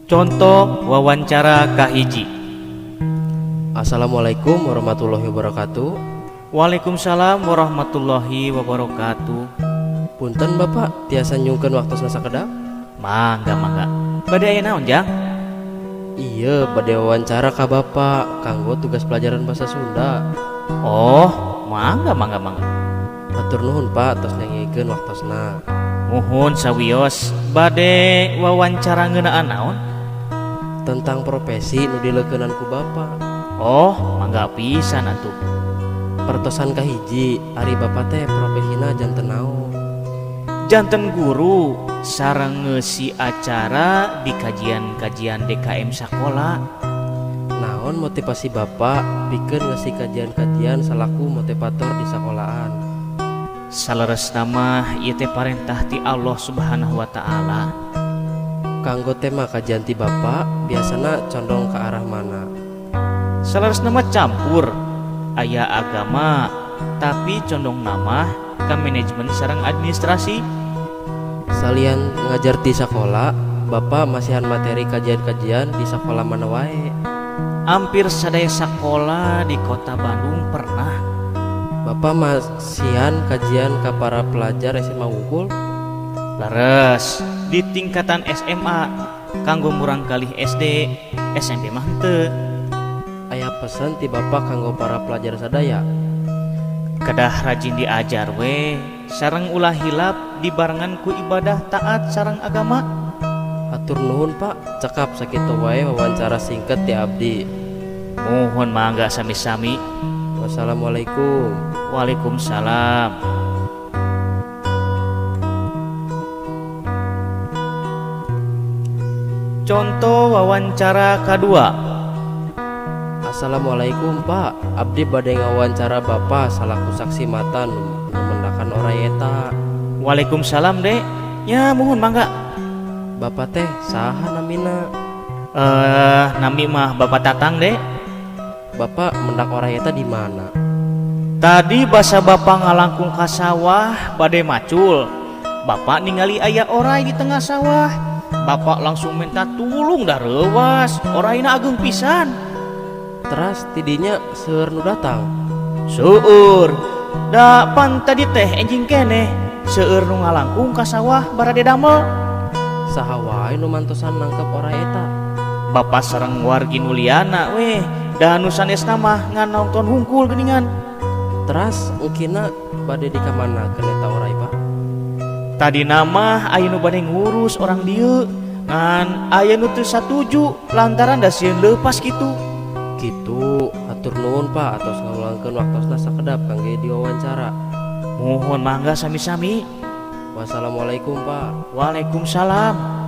Conto wawancara kahiji. Assalamualaikum warahmatullahi wabarakatuh. Waalaikumsalam warahmatullahi wabarakatuh. Punten Bapak, tiasa nyungkeun waktosna sakedap? Mangga, mangga. Bade aya naon, Jang? Iya, bade wawancara ka Bapak kanggo tugas pelajaran bahasa Sunda. Oh, mangga, mangga, mangga. Hatur nuhun Pak, tos nyanggekeun waktosna. Muhun, sawios. Bade wawancara ngeunaan naon? Tentang profesi nu dileukeunan ku Bapak. Oh, mangga pisan atuh. Pertosan kahiji, ari Bapak teh profesina janten naon? Janten guru sareng ngeusi acara di kajian-kajian DKM sakola. Naon motivasi Bapak pikeun ngeusi kajian-kajian salaku motivator di sekolahan? Saleresna mah ieu teh parentah ti Allah Subhanahu wa taala. Kanggo tema kajian ti Bapak biasana condong ke arah mana? Saleresna mah campur, aya agama, tapi condongna mah ka manajemen sareng administrasi. Salian ngajar di sekolah, Bapak masihan materi kajian-kajian di sekolah mana wae? Hampir sadaya sakola di kota Bandung pernah. Bapak masihan kajian ke para pelajar SMA wungkul? Leres, di tingkatan SMA kanggo murangkalih SD, SMP mah henteu. Aya pesan ti Bapak kanggo para pelajar sadaya? Kedah rajin diajar we, sareng ulah hilap dibarengan ku ibadah taat sareng agama. Hatur nuhun Pak, cekap sakitu wae wawancara singkat ti abdi. Muhun, mangga, sami-sami. Wassalamualaikum. Waalaikumsalam. Contoh wawancara kedua. Assalamualaikum Pak, abdi bade ngawancara Bapak salaku saksi mata nu mendakan oray eta. Waalaikumsalam, Dek. Ya, muhun, mangga. Bapak teh saha namina? Eh, nami mah Bapak Tatang, Dek. Bapak mendak oray eta di mana? Tadi basa Bapak ngalangkung ka sawah bade macul. Bapak ningali aya oray di tengah sawah. Bapak langsung minta tulung, dah reuwas. Orayna ageung pisan. Teras tidinya seueur nu datang? Seueur. Da pan tadi teh enjing keneh. Seueur nu ngalangkung ka sawah barade damel. Saha wae nu mantosan nangkep oray eta? Bapak sareng wargi nu liana weh. Da nu sanesna mah ngan nonton hungkul geuningan. Teras engkina bade dikamanakeun eta oray, Pak? Tadina mah aya nu bade ngurus orang dieu, ngan aya nu teu satuju lantaran da sieun leupas kitu. Kitu, hatur nuhun Pak atos ngaluangkeun waktosna sakedap kangge diwawancara. Muhun, mangga, sami-sami. Wassalamualaikum Pak. Waalaikumsalam.